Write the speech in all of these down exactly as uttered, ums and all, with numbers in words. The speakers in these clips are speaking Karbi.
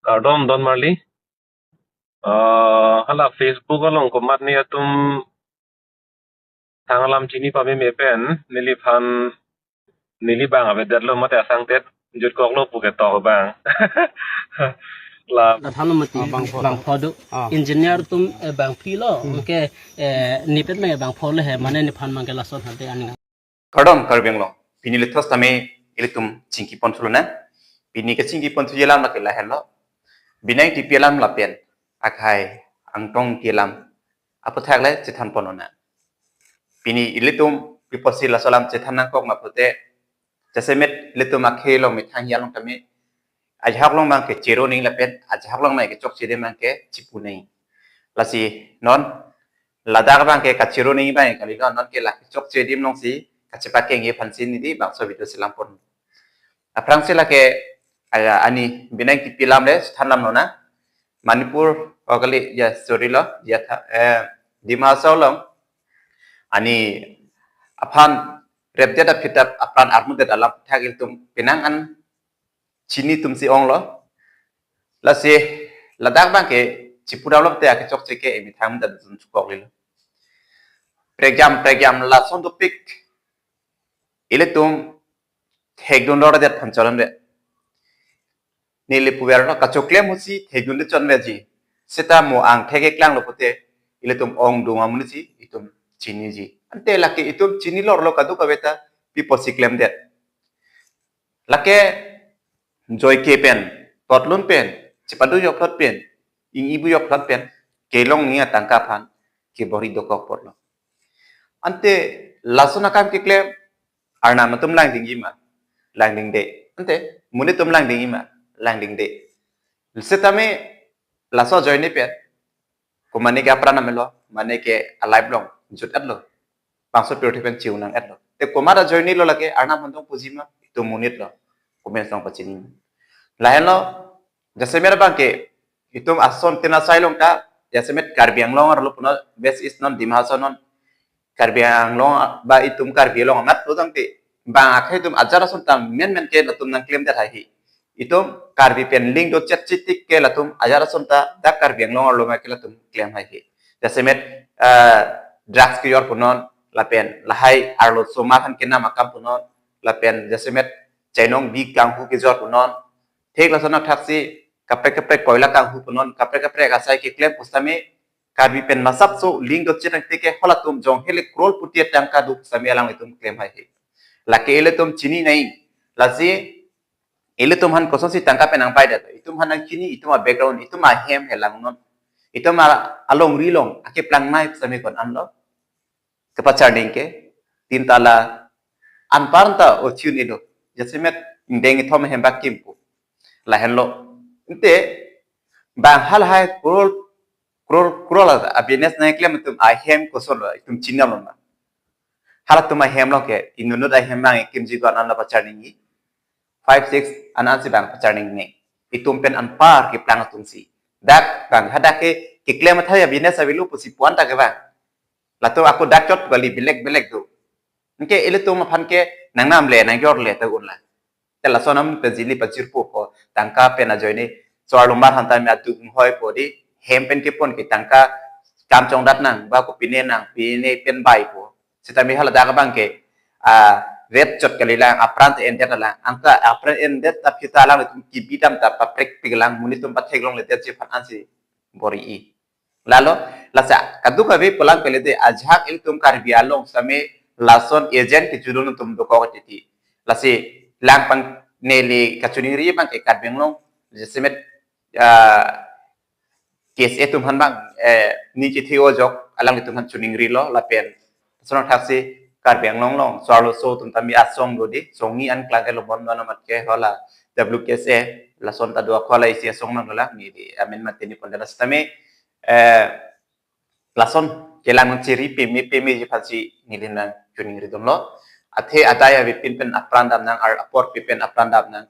Kardom Don Marli. Ah, hala Facebook along komatne atum thang alam chini pameme pen neliphan neli bang avedetlo mate asangtet jutkoklo pu ketok bang. La Dathan lo mati. Ah, bangpho. Bangpho do. Ah. Engineer atum, eh, bangphli lo. Hmm. Anke, eh, nepet me bangpho le he, mane nephan abangke lason hade aning. Kardom Karbi Anglong. Pini lethos tame ilitum chingki ponthu lonang. Pini kechingki ponthuji alam lake lahenlo. Binang Ingtipi alam lapen akhai Angtong Ingti alam aputhak le chethan pon lonang. Pini ilitum pi apotsi laso alam chethan nangkok ma pute, jasemet ilitum akhei along methang hi along tame ajahak along abangke chero nangji lapen ajahak along abangke chokche adim abangke chipu nangji. Lasi non ladak abangke kachero nangji abang kalilo, non ke lake chokche adim alongsi kachepakengji aphansi neli bangso video selam pon. Aphrangsi lake, ah, ani Binang Ingtipi alam le chethan lam lonang. Manipur, oh kali, ya, sorry lo, ya tha, eh, Dima Hasao along ani aphan repdet aphidat apran armudet alam thak ilitum penang an chini atumsi onglo. Lasi ladak abangke chipu damlo te akechokche ke emethang ta dun chukok lilo. Prekjam prekjam lason dopik ilitum thekdun rordet aphan chonve. Neli puverlo kachoklem ahutsi thekdunde chonveji. Seta mo angthek keklanglo pute ilitum ongdung amonitsi itum chiniji. Ante lake itum chini lorlo kadokave ta pi apotsi klemdet. Lake joike pen, totlun pen, chepadu jokplot pen, ing ibu jokplot pen kelong nangji atangka aphan kebor-i dokok apotlo. Ante lason akam keklem Arnam atum langdingji ma, langdingde. Ante monit atum langdingji ma, langdingde. Setame laso ajoine pen komane ke apran amelo, mane ke a-life along jut-etlo. Bangso pirthe pen chi-unang-etlo. Te komat ajoinelo lake Arnam aphan dong puji ma, itum monit lo. Comment along pachini. Lahenlo, jasemet abangke itum ason tin asai along ta, jasemet Karbi Anglong arlo punon, West East non, Dima Hasao non, Karbi Anglong ba itum Karbi along amat lo tangte, bang akhei atum ajat ason ta menmen ke latum nangklemdet haihe. Itum Karbi pen link dotchet chitik ke latum ajat ason ta dak Karbi Anglong arlo ma ke latum klem haihe. Jasemet, eh, drugs kejor punon, lapen lahai arloso ma aphan kenam akam punon, lapen jasemet chainong bi kanghu kejor punon, thek lason athaksi kaprek kaprek koila kanghu punon, kaprek kaprek asai keklem pusitame Karbi pen masap so link dotchet tangte ke halatum jong hele crorepati atangka do pusitame alanglitum klem haihe. Lake ilitum chini nangji. Lasi ilitum aphan kosonsi tangka pen nangpaidet? Itum aphan nangchini, itum a-background, itum ahem helang non, itum a-, alongri along akeplang nai pusitame ko-an lo? Kepacharning ke, tin tala anparta o tune ilo. Jasemet ingdeng ithom ahem bak kimpu. Lahenlo. Ante bang halahai crore, crore, crore la a-business nangklem atum ahem kosonlo, itum chinilo ma? Halatum ahem along ke inut inut ahem abang kimji ko-an lo pacharningji? Five, six an-ansi bang pacharning nang. Itum pen anpar keplang atumsi. Dak bang hadak ke keklem athai a-business avelo pusi pu-an ta ke bang. Latum ako dak chot kali bilek bilek do. Anke ilitum aphan ke nangnamle nangjorle ta unla. Te lason amonit ta jili pajirpo ko, tangka pen ajoine so-arlo mar aphan tame aduk hoi po di, hem pen kepon ke tangka kam chongdat nang, ba kopine nang, pine pen bai po. Sitame haladak abangke, ah, ret chot kalilang, apran ta endet alang. Anke apran endet ta aphi ta alanglitum kebidam ta paprek pik lang, monit atum patheklongledetji aphan ansi bor-i. Lalo, lasi kadokave pu lang kalite, ajahak ilitum Karbi Anglong sitame lason agent kejudon atum dokok titi. Lasi langpang neli kachiningri abangke Karbi Anglong jasemet, ah, K S A atum aphan bang, eh, ning chithi ojok alanglitum aphan chiningrilo lapen lason athaksi Karbi Anglong along so-arloso atum tame asong do di, songni an klang elo bon non amat ke hala W K S A, lason ta do ako hala isi asong nanglo lang, neli amen mate neli pon dana sitame, eh, lason kelang nangchiri peme pemeji aphansi neli nangchiningri dunlo. Athe adai avepin pen apran dam nang, ar apor pi pen apran dam nang.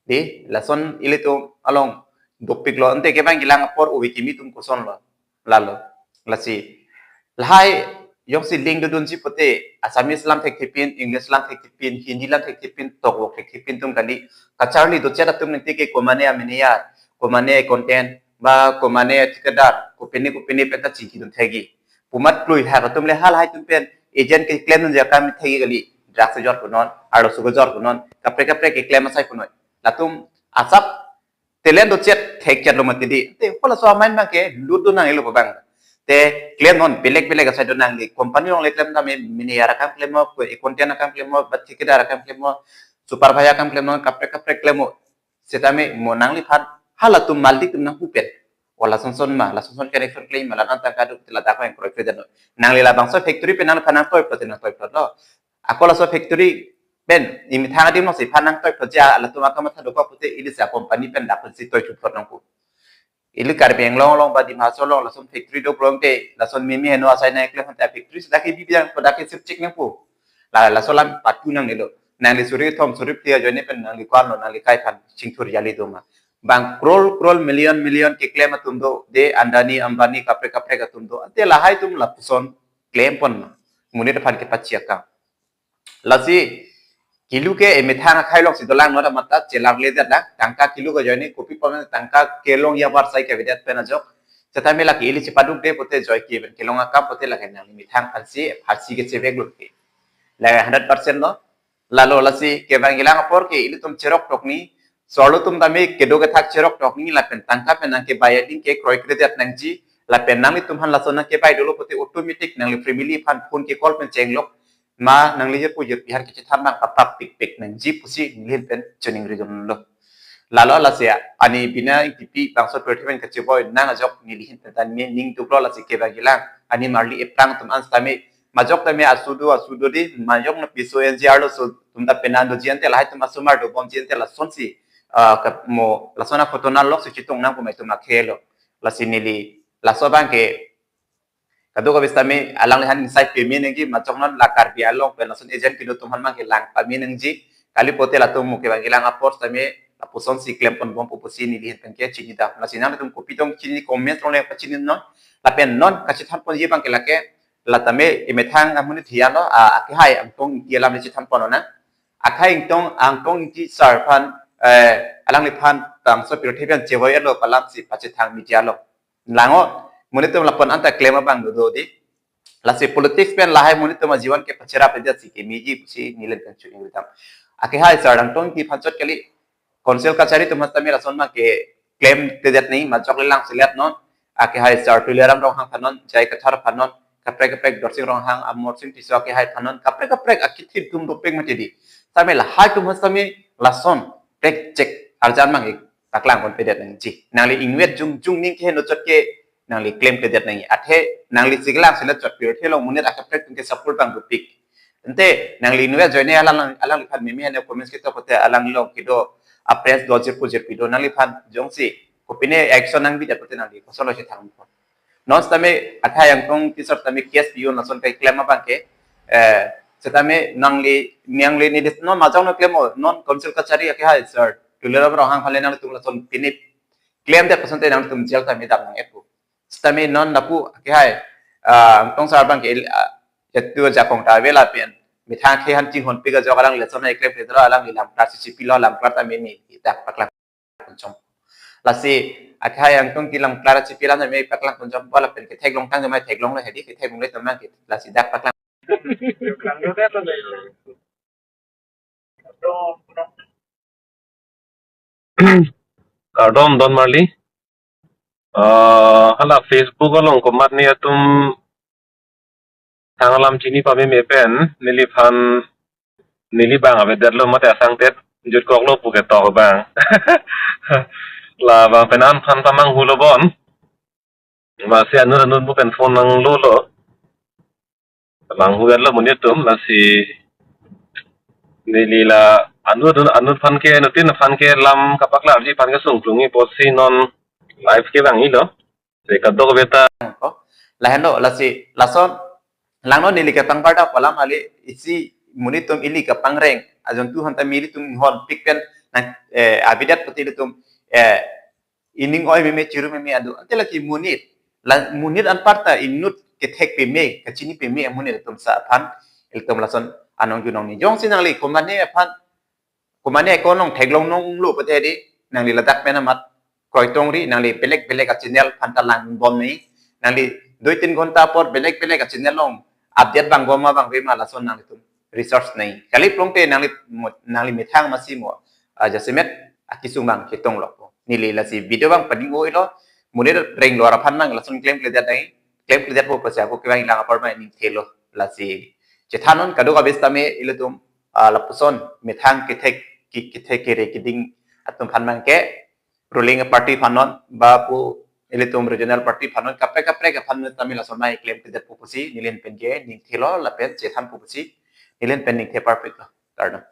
Di, lason ilitum along dopiklo, ante ke bang kelang apor ove kimi atum kosonlo? Lalo. Lasi lahai jongsi link dodunji pute, Assamese alam thekthepin, English alam thekthepin, Hindi alam thekthepin, tokvok thekthepin atum kali. Kacharli dochet atum nangte ke komane amene ya, komane content, ba komane thikadar, kopine kopine pen ta chingkidun thekji. Pu amat klui ha atum le halahai atum pen agent keklem dunji akam thekji kali, drugs chejor punon, arloso kejor punon, kaprek kaprek keklem asai punon. Latum asap talent do chet thekchet lo mati di. Te halaso amai abang ke lut do nanglo abang. Te klemnon belek belek asai do nangji. Company along le klem tame, manager akam klemnon, ko content akam klemnon, ba thikadar akam klemnon, supervisor akam klemnon, kaprek kaprek klemnon. Setame mo nangliphan halatum malik atum nangpu pen. O lason son ma, lason son connection klem ma, la-an tangka duk, ladak ko kroikre dunnon. Nangli labangso factory pen nangliphan nangtoi plot, nangtoi plot lo. Ako laso factory pen, emethang adim alongsi iphan nangtoi plot ji, latum akamatha dokok pute ili sa company pen dak si toi plot nangpu. Ili Karbi Anglong along ba Dima Hasao along lason factory do pulote, lason mimi heno asai nangklem aphan ta factory si dak kebi biang, dak kesip chek nangpu. La, laso alam patu nangnelo. Nangli suri kethom suri phli ajoine pen nangli ko-an lo, nangli kai aphan chingthur jali do ma. Bang crore crore million million keklem atum do, de Adani Ambani kaprek kaprek atum do. Ante lahai atum lapuson klempon ma. Monit aphan kepachi akam. Lasi kilo ke emethang akhei alongsi dolang, nora mata chelarle det lang, tangka kilo ke ajoine kopi pame tangka kelong ya bar sai ke avedet pen ajok. Setame lake ili chepaduk de pute joike pen kelong akam pute lake nangli methang aphansi, aphansi kechevek lo ke. Lake hundred percent lo. Lalo lasi kevang kelang apor ke ilitum cherok tokni, so-arlo atum tame kedo kethak cherok tokni lapen tangka pen nangkebai ading ke kroikredet nangji, lapen nanglitum aphan lason nangkebai dolo pute automatic nangli family aphan phone ke call pen chenglok, ma nangli jirpo jirpi aphan kachethan abang kapap pikpik nangji pusi neli ahin pen choningri dunlo. Lalo lasi ani Bina Engtipi bangso pirthe pen kacheboi nang ajok neli ahin pen tame ning duklo, lasi kevang kelang ani marli eplang atum an setame majok tame asu do, asu do di, majok na piso N G R lo so atum ta penan doji ante lahai atum asomar dobomji ante lasonsi, ah, ka-, mo, lason aphoto nalok si chetong nang pu mai atum akhei lo. Lasi neli, laso abang ke, kadokave setame alangli aphan ingsai peme nangji, majok non la Karbi Anglong pen lason agent kedo atum aphan abang ke lang pame nangji, kali pute latum mo kevang kelang apor setame, lapuson si klempon bompo pusi neli ahin pen ke chinidam. Lasi nanglitum kopi tong chini comment along le pachininon, lapen non kachethanponji abang ke lake, la tame emethang amonit hian lo, a, akhei Angtong Engti alam le chethanpon nang. Akhei Angtong, Angtong Engti sir aphan, eh, alangliphan bangso pirthe pen chevoi-etlo pu alam si pachethang media lo. Lango, monit atum lapu-an anta klem abang do di. Lasi politics pen lahai monit atum ajivan ke pacherap aja si kemeji pusi neli ahin pen choningri dam. Akhei sir Angtong Engti aphan chot kali, Council kachari atum setame lason abang ke klemkledet nangji, majok le langselet non. Akhei sir Tuliram Ronghang aphan non, J I Kathar aphan non, kaprek kaprek Dorsing Ronghang, Amarsing Tisso akhei aphan non, kaprek kaprek akethe atum dopik mati di. Setame lahai atum setame lason prekchek arjan abang ke paklangponpedet nangji. Nangli ingvet jongjong ning keheno chot ke nangli klemkledet nangji. Athe nangli si kelangselet chot pirthe along monit akaprek atum ke support abang dopik. Ante nangli ingvet ajoine alang, alangliphan mimi hene comments ketok pute alang along kedo a-friends do jirpo jirpi do, nangliphan jongsi kopine action nangbidet pute nangli kosonlo chethangpon. Non setame akhei Angtong Engti sir tame case pi-un lason keklem abang ke, eh, setame nangli, nangli neli non majok non klem-o, non Council kachari akhei sir Tuliram Ronghang aphan le nangtum lason pine klemdet pu asonte nangtum jail tame dam nang-etpo. Setame non lapu akhei, ah, Angtong sir abang ke, ah, jatu ajakong ta ave lapen methang akhei aphan chinghonpik ajok alang lason ai klemkledet lo, alangli lamklar si chepilo, lamklar tame neli dak paklang ponchom. Lasi akhei Angtong Engti lamklar chepi alam tame paklang ponchom, lapen ketheklong tang tame theklonglo hedi, ketheklongle tame ke lasi dak paklang. Kardom Don Marli. Ah, hala Facebook along komatne atum thang alam chini pameme pen neliphan, neli abang avedetlo mate asangtet jutkoklo pu ketok abang. Labang pen an aphan pamanghulo bon. Masi anut anut pu pen phone nanglo lo. Manghulo monit atum, lasi neli la anut anut aphan ke, anuttin aphan ke lam kapaklarji aphan ke sungklung-i apotsi non live kevang-ilo. Se kadokave ta. Ko, lahenlo, lasi lason langno neli kepangbarda pu alam kali, isi monit atum ili kepangreng ajoine tu hanta nelitum honpik pen nang, eh, abidat pute ilitum, eh, ining oi meme, chiru meme adu. Ante lake monit, la monit anparta inut kethek peme, kachini peme amonit atum sa aphan ilitum lason anong junong ni. Jongsi nangli komane aphan, komane ko nangtheklong nanglo pute di, nangli ladak pen amat kroitongri, nangli belek belek a-channel aphan ta langbomnoi, nangli dui tin ghonta apor belek belek a-channel along update vangbom ma vangve ma lason nanglitum research nangji. Kali pulote nangli mo, nangli methang masi mo, ah, jasemet akesung abang chetong lokpo. Neli lasi video abang pading-o-ilo, monit renglo aphan abang lason klemkledet nangji, klemkledetpo pusi ako kevang lang apor abang ningthelo. Lasi chethannon kadokave sitame ilitum, ah, lapuson methang kethek, ke, kethek kere keding atum aphan abangke ruling party aphan non ba pu ilitum regional party aphan non kaprek kaprek aphan sitame lason abang klemkledetpo pusi neli pen ke ningthelo lapen chethanpo pusi neli pen ningthe parpiklo. Kardom.